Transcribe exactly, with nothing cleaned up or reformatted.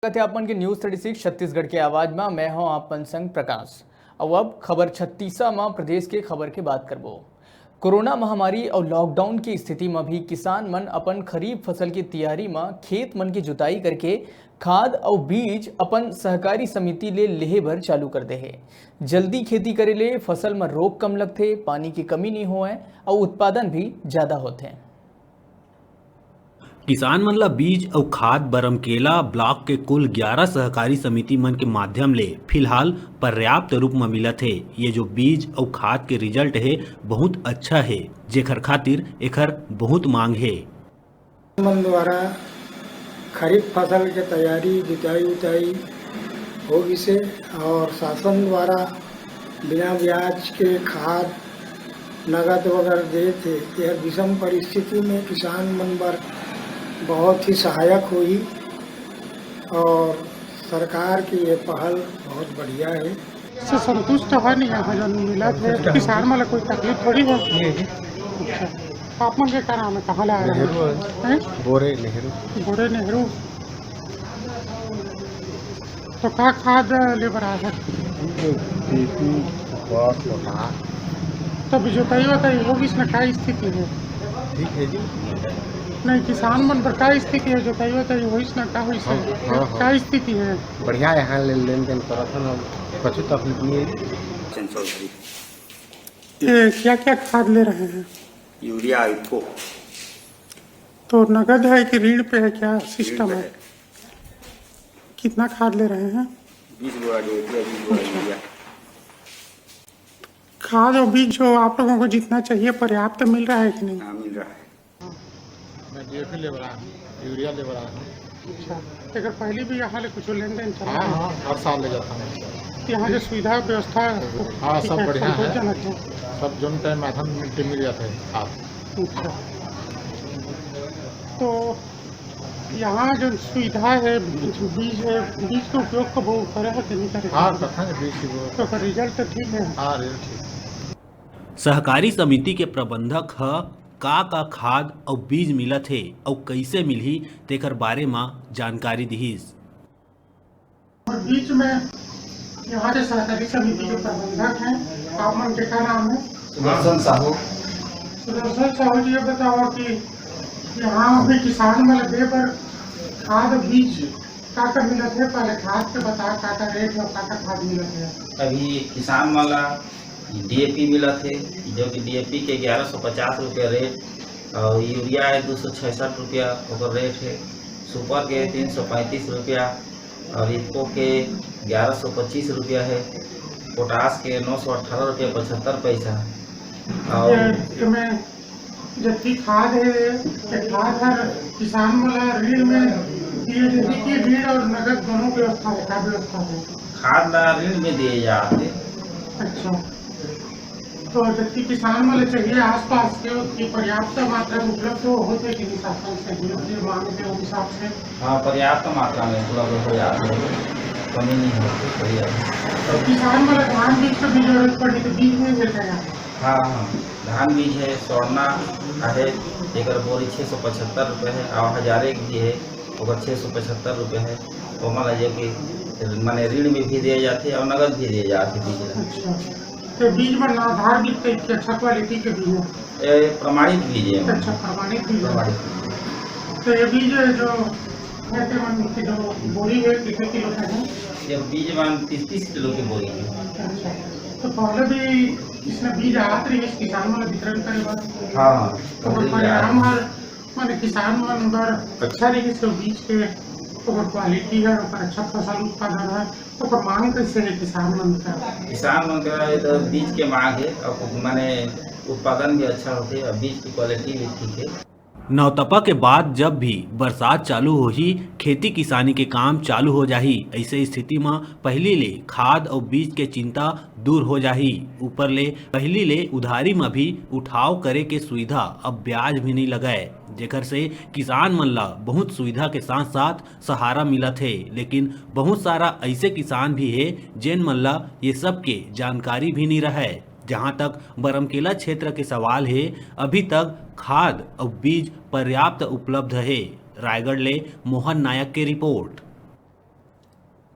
स्वागत हे आप मन के News Thirty Six छत्तीसगढ़ के आवाज म। मैं हूं आप मन संग प्रकाश। अउ अब खबर छत्तीसा म प्रदेश के खबर के बात करबो। कोरोना महामारी अउ lockdown की स्थिति म भी किसान मन अपन खरीफ फसल के तियारी म खेत मन के जुताई करके खाद अउ बीज अपन सहकारी समिति ले लेहे बर चालू कर दे हे। जल्दी खेती करे ले फसल म रोग कम लगथे, पानी की कमी नइ होवय अउ उत्पादन भी जादा होथे। किसान मन ल बीज अउ खाद बरमकेला ब्लॉक के कुल ग्यारह सहकारी समिति मन के माध्यम ले फिलहाल पर्याप्त रूप म मिलत हे। ये जो बीज अउ खाद के रिजल्ट हे, बहुत अच्छा हे, जेखर खातिर एखर बहुत मांग हे। मन द्वारा खरीफ फसल के तैयारी, जुताई उताई हो गिसे और शासन द्वारा बिना ब्याज के खाद नगद वगैरह देत हे। यह विषम परिस्थिति में किसान मन बर बहुत ही सहायक होही और सरकार की ये पहल बहुत बढ़िया है। से संतुष्ट है नहीं यहाँ जो मिला थे किसान वाला कोई तकलीफ थोड़ी है। अच्छा, आप मन के का नाम है, कहाँ ले आए हैं? नेहरू है। हैं? बोरे नेहरू। बोरे नेहरू। तो का खाद ले बर आए हैं? DAP, super, potash. तो अभी जोताई वोताई होगिस ना, का स्थिति है? ठीक है जी। नहीं, किसान मन बर का स्थिति है? जोताई वोताई होइस ना, का होइस है? हाँ, हाँ। का स्थिति है? बढ़िया, यहाँ ले लेन देन करत हन, अब कछु तकलीफ नहीं है। चंचल चौधरी। ये क्या क्या खाद ले रहे हैं? यूरिया, इको। तो नगद है कि ऋण पे है, क्या सिस्टम है? कितना खाद ले रहे हैं? बीस बोरा जो होती है, बीस बोरा यूरिया। खाद और बीज जो आप लोगों को जितना चाहिए पर्याप्त मिल रहा है कि नहीं? हाँ, मिल रहा है। मैं डीएपी ले रहा हूँ, यूरिया ले रहा हूँ। अच्छा, तो अगर पहले भी यहाँ ले कुछ लेन देन चला हाँ, है? हाँ, हर साल ले जाता हूँ। यहाँ जो सुविधा व्यवस्था हाँ, ठीक सब है, बढ़िया है। संतोषजनक है। सब जोन टाइम आधा मिनट मिल जाता है खाद। अच्छा, तो यहाँ जो सुविधा है, बीज है, बीज के उपयोग कबो करे है कि नहीं करे? हाँ, करते हैं बीज की वो। तो ओकर रिजल्ट तो ठीक है? हाँ, रिजल्ट ठीक। सहकारी समिति के प्रबंधक ह का का खाद अउ बीज मिलत हे अउ कइसे मिलही, तेकर बारे म जानकारी दिहिस। और बीच में यहाँ के सहकारी समिति के प्रबंधक हैं, आप मन के का नाम है? सुदर्शन साहू। सुदर्शन साहू जी, ये बताओ कि यहाँ अभी किसान मन ला दे बर खाद बीज का का मिलत है? पहले खाद के बता, का का रेट है, का का खाद मिलत है? अभी किसान मन ला डीएपी मिलत है, जो कि डीएपी के ग्यारह सौ पचास रुपया रेट और यूरिया है दो सौ छियासठ रुपया ओकर रेट है, सुपर के तीन सौ पैंतीस रुपया और इफको के ग्यारह सौ पच्चीस रुपया है, पोटाश के नौ सौ अठारह रुपया पचहत्तर पैसा। और ये, ये में जबकि खाद है, ये खाद हर किसान मन ला ऋण में दिए जाही कि ऋण और नगद दोनों व्यवस्था है, का व्यवस्था है? खाद ला ऋण में दिए जात हे। अच्छा, तो जबकि किसान मन ला चाहिए आसपास के, कि पर्याप्त मात्रा में उपलब्ध हो, होथे कि नहीं शासन से, जो, जो मांग के हिसाब से? हाँ, पर्याप्त मात्रा में उपलब्ध हो जात हे, कमी नहीं होती, बढ़िया। तो किसान मन ला धान बीज के भी जरूरत पड़ही तो बीज नहीं मिलता यहाँ? हाँ, हाँ, धान बीज है, स्वर्णा आहे, एकर बोरी छः सौ पचहत्तर रुपये है, और हजारे भी है, ओकर छः सौ पचहत्तर रुपये है। ओमा ला जो कि माने ऋण में भी दिए जाथे और नगद भी दिए जाथे बीज ला। अच्छा, तो बीज मन ला आधार बीज के, के अच्छा क्वालिटी के बीज है? ए, प्रमाणित बीज है। अच्छा, प्रमाणित बीज है। प्रमाणित बीज। तो ये बीज जो है, तो मन की जो बोरी है, कितने किलो का है? ये बीज मन तीस तीस किलो की बोरी है। अच्छा, तो पहले भी इसमें बीज आत रही, इस किसान मन ला वितरण करे बर? हाँ, हाँ, तो पहले भी परिणाम आत। हर माने किसान मन बर अच्छा रही, तो बीज के ओकर क्वालिटी है, ओकर अच्छा फसल उत्पादन है, तो ओकर मांग कैसे है किसान मन का? किसान मन का ये तो बीज के मांग है, और माने उत्पादन भी अच्छा होथे और बीज की क्वालिटी भी ठीक है। नौतपा के बाद जब भी बरसात चालू होही, खेती किसानी के काम चालू हो जाही। अइसे स्थिति म पहिली ले खाद अउ बीज के चिंता दूर हो जाही। ऊपर ले पहिली ले उधारी म भी उठाव करे के सुविधा अब ब्याज भी नइ लगय, जेकर से किसान मन ल बहुत सुविधा के साथ-साथ सहारा मिलत हे। लेकिन बहुत सारा अइसे किसान भी हे, जेन मन ल ये सब के जानकारी भी नइ रहय। जहां तक बरमकेला क्षेत्र के सवाल हे, अभी तक खाद अउ बीज पर्याप्त उपलब्ध हे। रायगढ़ ले मोहन नायक के रिपोर्ट।